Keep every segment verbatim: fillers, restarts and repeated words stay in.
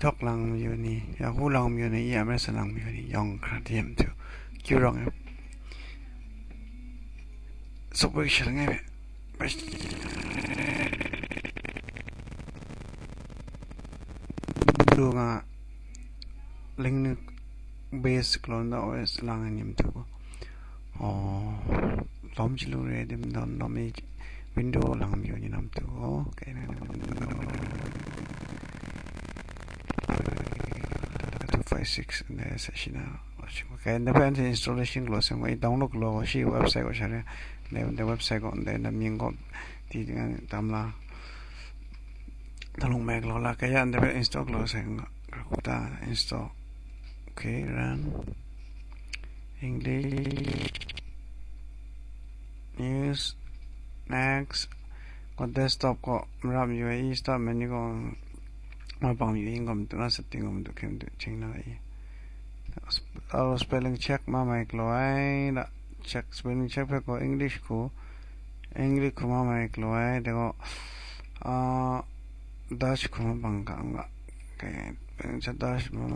TikTok lang mayu ni, Yahoo lang mayu ni, E M S lang mayu ni, yawng hkra di matu. Kyu rawng e. Subway sha langai hpe. Lu nga, Linux base galaw na O S lang ai ni matu. Oh, lawm chyalu re dim don lawm e, window lang mayu ni na matu. Oh, okay, na, na, na, na, na. Two five six, and then session, uh, watching. Okay, and then installation galaw seng, i download galaw, shi website gaw sha re, the, the website gaw, and then the mying gaw, di, di, tam la. Talung mai galaw la, kaya, and then install galaw seng, kakuta, install. Okay, run. English. News. Next. Ko desktop ko, mrap yu ai, start menu ko, mapang yu ing ko matu na, setting ko matu, hkyen matu, ching na ai. Aro spelling check ma mai galaw ai, da check, spelling check hpe ko English ko, English ko ma mai galaw ai, de ko, ah, Dutch ko ma bang ka nga. Okay, spelling check Dutch ma.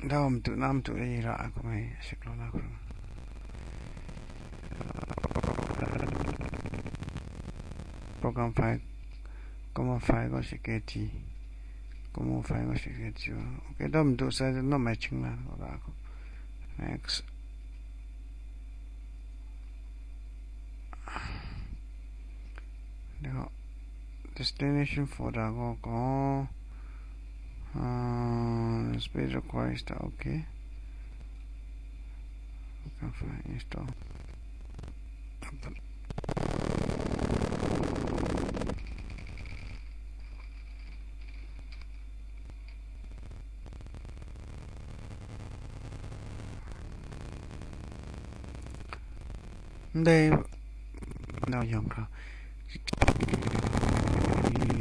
Dau matu na matu e ra a kumai, shik lo na kru. Program file, comma file ko shik ke ti. Comma file ko shik ke ti. Okay, dau matu sa no mai ching la ko ra ko. Next. Dai gaw, destination folder gaw, gaw, ah, space requires ta, okay. Okay, fine, install. Ndai, nau yawng hkra.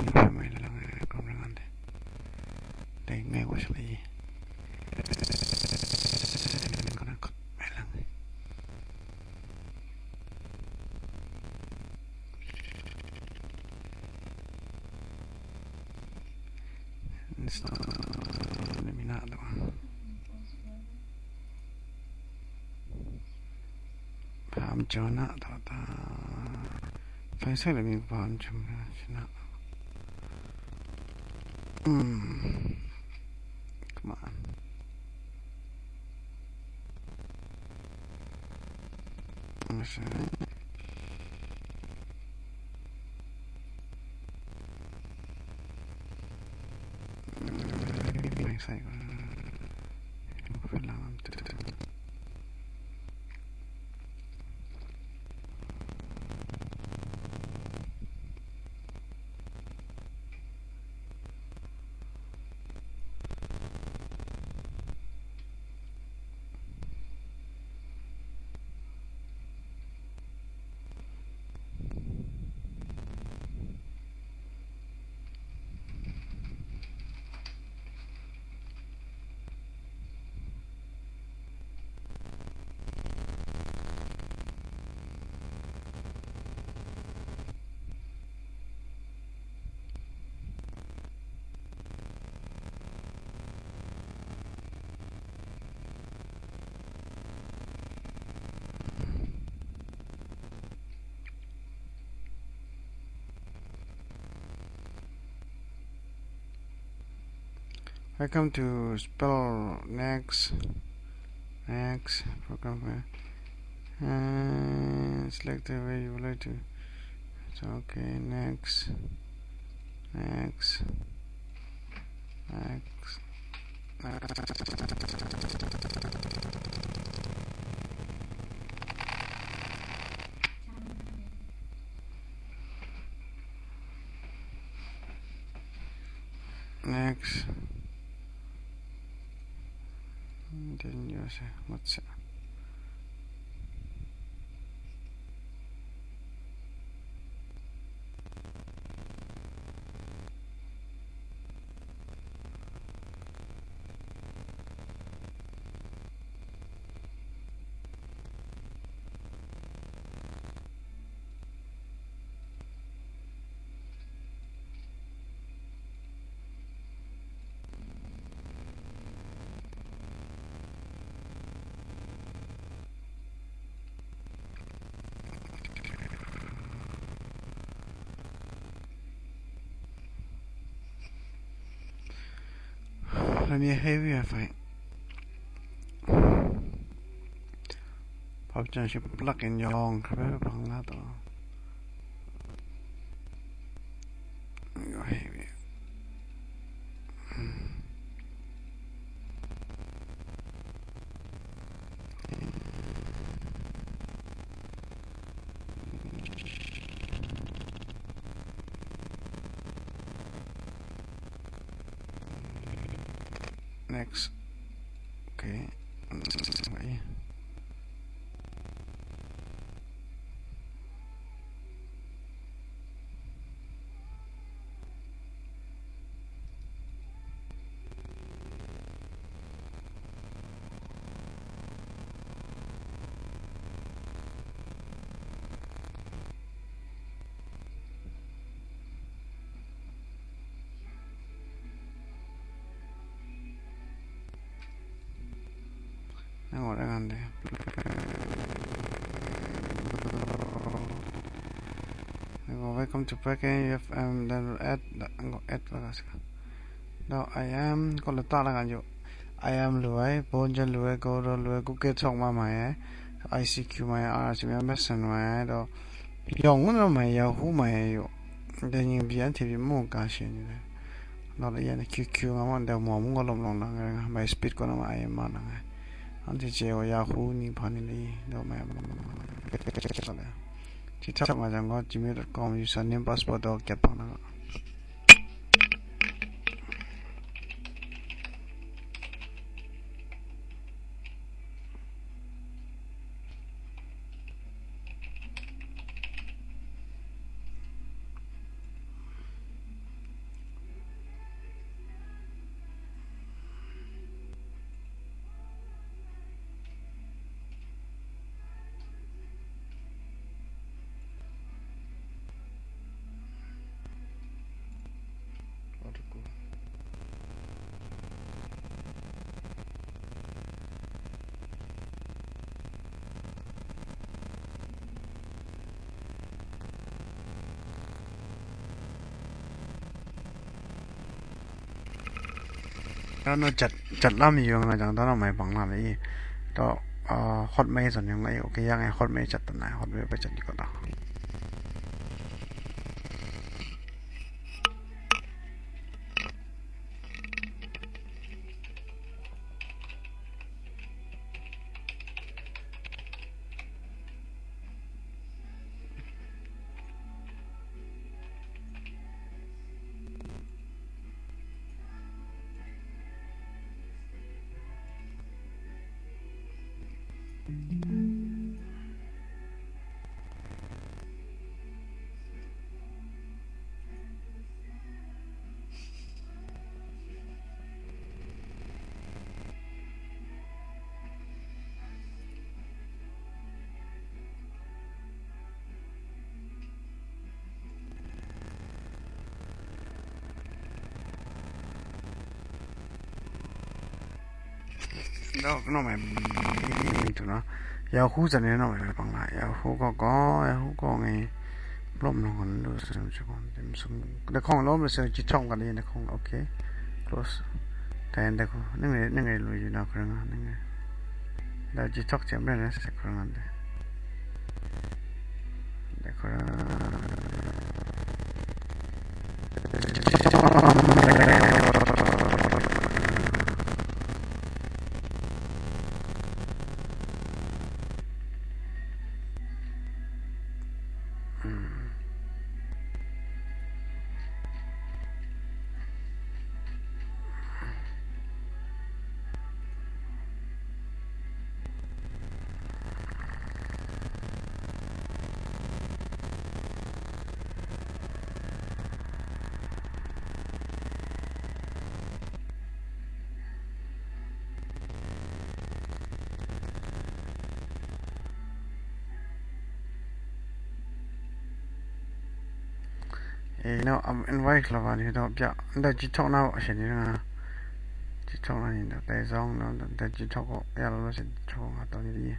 Hpe mai lang ai, kawng ring an dai. Dai ngai wa shalai i. Mai lang ai. Install mi na do. Pam jo na do ta. Fai sai le mi pam jo na shi na. Hmm. Come on. Masha. Welcome to spell next, next program, uh, select the way you would like to. So, okay, next, next, next. Next. Then you say, what's it? Premier Heavy Wi-Fi. Pop Junction plug-in yawng hkra hpe hpang la taw. Yo, heavy. Next. Okay. Hang on, hang on. Hang on, welcome to Backend F M, then add, hang on, add la ka sa. Now I am, ko la ta la kan yo. I am lu ai, Bonjan lu ai, Goro lu ai, Google Talk ma mai ai, I C Q mai ai, R C M S N mai ai, do yawng ngun na mai, Yahoo mai ai yo. Then you be anhte bi mu ka shi ni le. Not again, Q Q nga ma, da mo mu ngo lom long lang nga, my speed ko na ma I am ma lang ai. Anhte je wa Yahoo ni hpa ni le, do mai. Ti thak nga jang ko, gmail dot com username password do get pa na. Tara no jat, jat la mi yong na jang, tara mai bang la le i. To, ah, hot mai zon yong ai, okay, yang ai hot mai jat na, hot mai pa jat di ko da. Dau, kano mai, tu na, Yahoo zan ni nang mai pang la, Yahoo ko ko, Yahoo ko ngai, blom nang kan lu sem si kon, dim sum, da kong lo ma se, ji chong ka ni da kong, okay, close, ta yan da ko, nang ngai, nang ngai lu yu na kren nga, nang ngai, da ji chok chem ren na se kren nga de. Eh, no, am invite la ba ni do pya. Nda ji thok na wa shi ni na. Ji thok na ni da tai zong na da ji thok ko ya lo lo shi thok nga to ni di.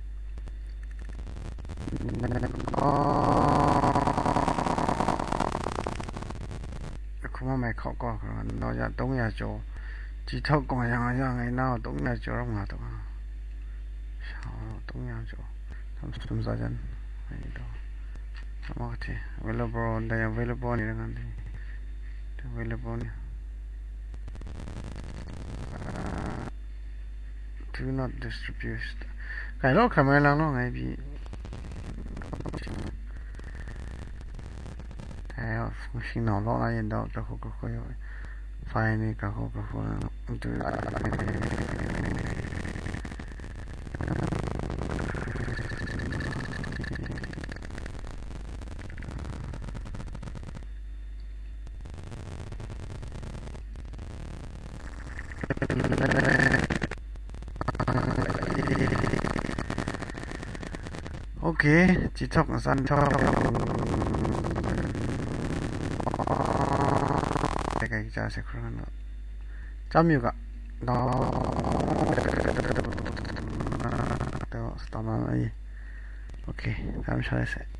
Kuma mai khok ko no ya dong ya jo. Chi thawk gaw yang yang ngai na tung ya jaw ram nga tu. Sha tung ya jaw. Tam sum sa jan. Ai do. Ama ka te. Available, da ya available ni dengan di. Available ni. Do not distribute. Kai lo kramai lang lo ngai bi. Kai lo, machine no lo na yin do, ka ko ka ko yo. File ni ka ko ka ko. Okay, chi thawk san thawk. Kai kai cha se khra na. Cham yu ga. Da. Da, stop na ai. Okay, tam sha se.